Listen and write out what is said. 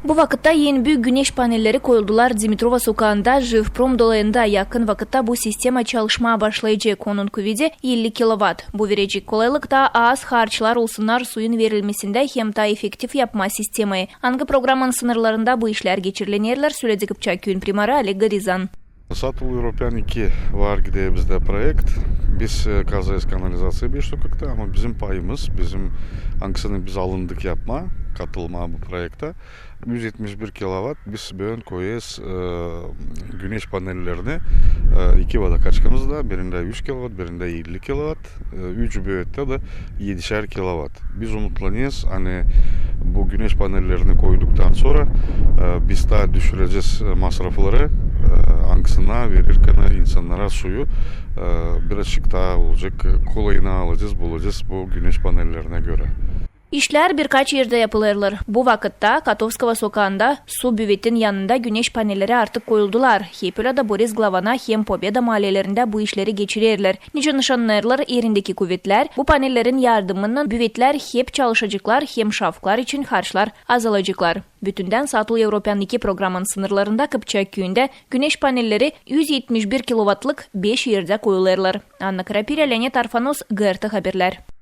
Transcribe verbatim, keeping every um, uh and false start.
Bu vakıtta en büük güneş panelleri koyuldular Dimitrova sokaanda, Jivprom dolayında. Yakın vakıtta bu sistema çalışmaa başlayacek. Onun kuvedi elli kilovat. Bu verecek kolaylık taa az harçlar olsunnar suyun verilmesindä hem taa efektiv yapmaa sistemayı. Angı programanın sınırlarında bu işlär geçirilenerlär, söledi Kıpçak küüyün primarı Oleg Gorizan. Satul Evropean iki var, gidä bizdä proekt. Biz e, kazêrız kanalizaţiya beş sokakta, ama bizim payımız, bizim, angısını biz alındık yapmaa, katılmaa bu proektä, üz etmiş bir kilovat. Biz büün koyêrız e, güneş panellerini e, iki vodokaçkamızda, birindä üz kilovat, birindä elli kilovat, e, üç büvettä dä edişär kilovat. Biz umutlanêrız, ani bu güneş panellerini koyduktan sora e, biz taa düşürecez e, masrafları, e, angısını verirkän insannara suyu e, birazçık taa olacek, kolayına alacez, bulacez bu güneş panellerinä görä. İşlär birkaç erdä yapılêrlar. Bu vakıtta Kotovskovo sokaanda su büvetin yanında güneş panelleri artık koyuldular. Hep ölä dä Boris Glavana hem Pobeda maalelerindä bu işleri geçirerlär. Nicä nışannêêrlar erindeki kuvetlär, bu panellerin yardımınnan büvetlär hep çalışaceklar hem şafklar için harçlar azalaceklar. Bütündän Satul Evropean iki programanın sınırlarında Kıpçak küüyündä güneş panelleri üz etmiş bir kilovatlık beş erdä koyulêrlar. Anna Karapirä, Leonid Arfanos, GRT Haberlär.